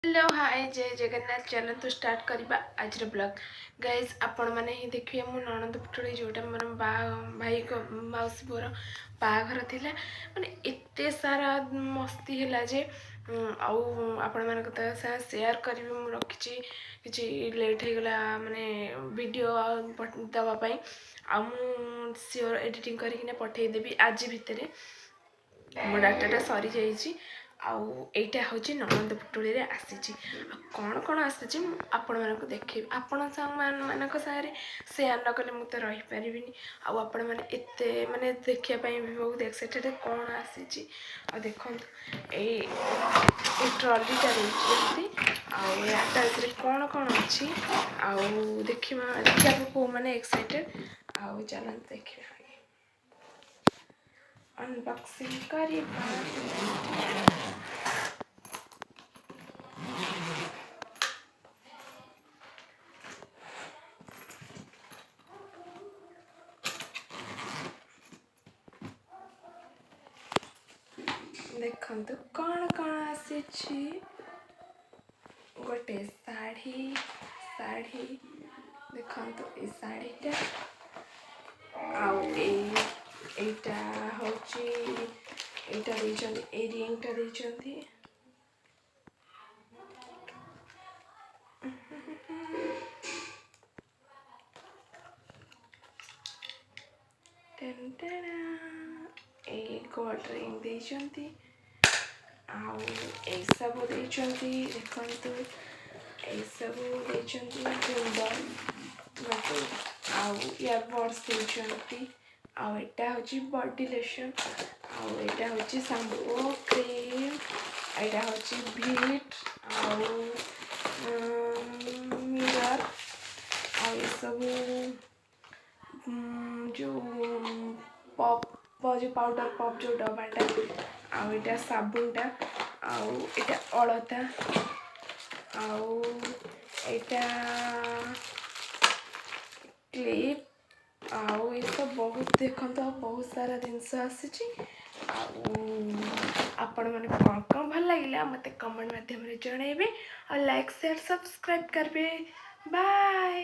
Hello, ହାଏ, ଜୟ ଜଗନ୍ନାଥ। ଚାଲନ୍ତୁ start କରିବା ଆଜିର ବ୍ଲଗ୍। ଗାଇଜ୍, ଆପଣମାନେ ହିଁ ଦେଖିବେ ମୁଁ ନଣନ୍ଦ ପୁଟୁଳି, ଯେଉଁଟା ମୋର ବା ଭାଇଙ୍କ ମାଉସୀ ପୁଅର ବାହାଘର ଥିଲା। ମାନେ ଏତେ ସାରା ମସ୍ତି ହେଲା ଯେ ଆଉ ଆପଣମାନଙ୍କ ତ ସାଙ୍ଗେ ସେୟାର କରିବି। ମୁଁ ରଖିଛି, କିଛି ଲେଟ୍ ହେଇଗଲା ମାନେ ଭିଡ଼ିଓ ଦେବା ପାଇଁ। ଆଉ ମୁଁ ସିଓର ଏଡ଼ିଟିଂ କରିକିନା ପଠେଇଦେବି ଆଜି ଭିତରେ। ମୋ ଡାଟାଟା ସରିଯାଇଛି। ଆଉ ଏଇଟା ହେଉଛି ନଣନ୍ଦ ପୁଟୁଳିରେ ଆସିଛି। ଆଉ କ'ଣ କ'ଣ ଆସିଛି ମୁଁ ଆପଣମାନଙ୍କୁ ଦେଖେଇବି। ଆପଣ ମାନଙ୍କ ସାଙ୍ଗରେ ସେୟାର ନ କଲେ ମୁଁ ତ ରହିପାରିବିନି। ଆଉ ଆପଣମାନେ ଏତେ ମାନେ ଦେଖିବା ପାଇଁ ବି ବହୁତ ଏକ୍ସାଇଟେଡ଼ କ'ଣ ଆସିଛି। ଆଉ ଦେଖନ୍ତୁ, ଏଇ ଟ୍ରଲିଟା ଦେଇଛନ୍ତି ଆଉ ଏ ଆଟାଚରେ କ'ଣ କ'ଣ ଅଛି ଆଉ ଦେଖିବା, ଦେଖିବାକୁ କେଉଁମାନେ ଏକ୍ସାଇଟେଡ଼। ଆଉ ଚାଲନ୍ତୁ ଦେଖିବା, ଅନବକ୍ସିଂ କରିବା। ଦେଖନ୍ତୁ କ'ଣ କ'ଣ ଆସିଛି। ଗୋଟେ ଶାଢ଼ୀ, ଦେଖନ୍ତୁ ଏଇ ଶାଢ଼ୀଟା। ଆଉ ଏଇଟା ହେଉଛି, ଏଇଟା ଦେଇଛନ୍ତି, ଏଇ ରିଙ୍ଗଟା ଦେଇଛନ୍ତି। ଏଇ ଗୋଲ୍ଡ ରିଙ୍ଗ ଦେଇଛନ୍ତି। ଆଉ ଏଇସବୁ ଦେଇଛନ୍ତି, ଦେଖନ୍ତୁ ଏଇସବୁ ଦେଇଛନ୍ତି ଗୁଣ୍ଡ ଆଉ ଇୟରବଡ଼୍ସ ଦେଇଛନ୍ତି। ଆଉ ଏଇଟା ହେଉଛି ବଡି ଲୋସନ୍, ଆଉ ଏଇଟା ହେଉଛି ସାମ୍ପୁ, କ୍ରିମ୍, ଏଇଟା ହେଉଛି ଭିଟ୍ ଆଉ ମିରର୍। ଆଉ ଏସବୁ ଯେଉଁ ପପ୍, ଯେଉଁ ପାଉଡ଼ର ପପ୍ ଯେଉଁ ଡବାଟା, ଆଉ ଏଇଟା ସାବୁନଟା, ଆଉ ଏଇଟା ଅଳତା, ଆଉ ଏଇଟା କ୍ଲିପ୍, ଆଉ ଏସବୁ ବହୁତ। ଦେଖନ୍ତୁ, ଆଉ ବହୁତ ସାରା ଜିନିଷ ଆସିଛି। ଆଉ ଆପଣମାନଙ୍କୁ କ'ଣ କ'ଣ ଭଲ ଲାଗିଲା ମୋତେ କମେଣ୍ଟ ମାଧ୍ୟମରେ ଜଣାଇବେ ଆଉ ଲାଇକ୍, ସେୟାର, ସବସ୍କ୍ରାଇବ୍ କରିବେ। ବାଏ।